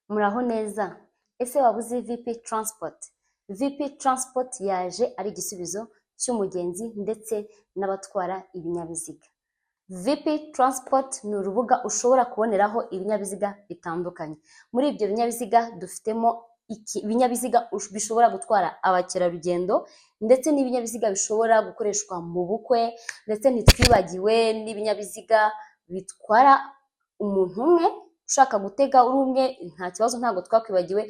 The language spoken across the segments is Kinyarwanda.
Muraho neza? Ese waba uzi VP Transport? VP Transport yaje ari igisubizo cy'umugenzi ndetse n'abatwara ibinyabiziga. VP Transport ni urubuga ushobora kuboneraho ibinyabiziga bitandukanye. Muri ibyo binyabiziga dufitemo ibinyabiziga bishobora gutwara abakerarugendo, ndetse n'ibinyabiziga bishobora gukoreshwa mu bukwe, ndetse ntitwibagiwe n'ibinyabiziga bitwara umuntu umwe. Ushaka gutega uri umwe, nta kibazo, ntabwo twakwibagiwe,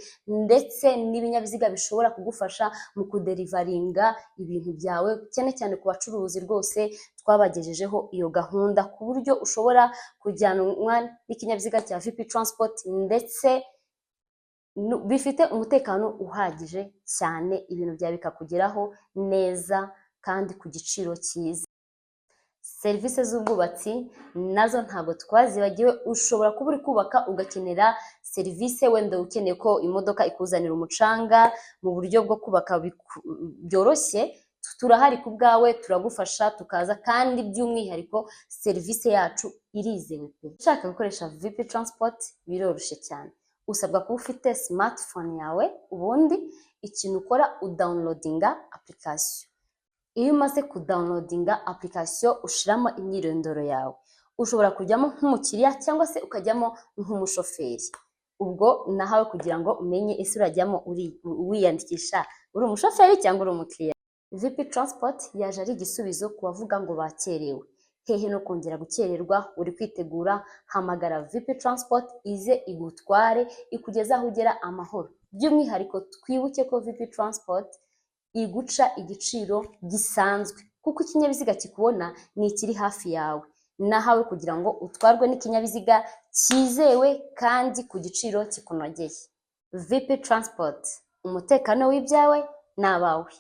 ndetse n'ibinyabiziga bishobora kugufasha mu kudeliveringa ibintu byawe, cyane cyane ku bacuruzi. Rwose twabagejejeho iyo gahunda ku buryo ushobora kujyanwa n'ikinyabiziga cya VP Transport, ndetse bifite umutekano uhagije cyane, ibintu byawe bikakugeraho neza kandi ku giciro cyiza. Serivisi z'ubwubatsi nazo ntabwo twazibagiwe. Ushobora kuba uri kubaka ugakenera serivisi, wenda ukeneye ko imodoka ikuzanira umucanga mu buryo bwo kubaka byoroshye. Turahari ku bwawe, turagufasha tukaza, kandi by'umwihariko serivisi yacu irizewe pe. Ushaka gukoresha VP Transport biroroshye cyane. Usabwa kuba ufite smartphone yawe, ubundi ikintu ukora udownloadinga application. Iyo umaze kudownloadinga application, ushiramo imyirondoro yawe. Ushobora kujyamo nk'umukiriya cyangwa se ukajyamo nk'umushoferi. Ubwo nahawe kugira ngo umenye ese urajyamo uri wiyandikisha uri umushoferi cyangwa uri umukiriya. VP Transport yaje ari igisubizo ku bavuga ngo bakerewe. Hehe no kongera gukererwa uri kwitegura! Hamagara VP Transport ize igutware, ikugeze aho ugera amahoro. By'umwihariko twibuke ko VP Transport iguca igiciro gisanzwe, kuko ikinyabiziga kikubona ni ikiri hafi yawe. Nahawe kugira ngo utwarwe n'ikinyabiziga cyizewe kandi ku giciro kikunogeye. VP Transport, umutekano w'ibyawe n'abawe.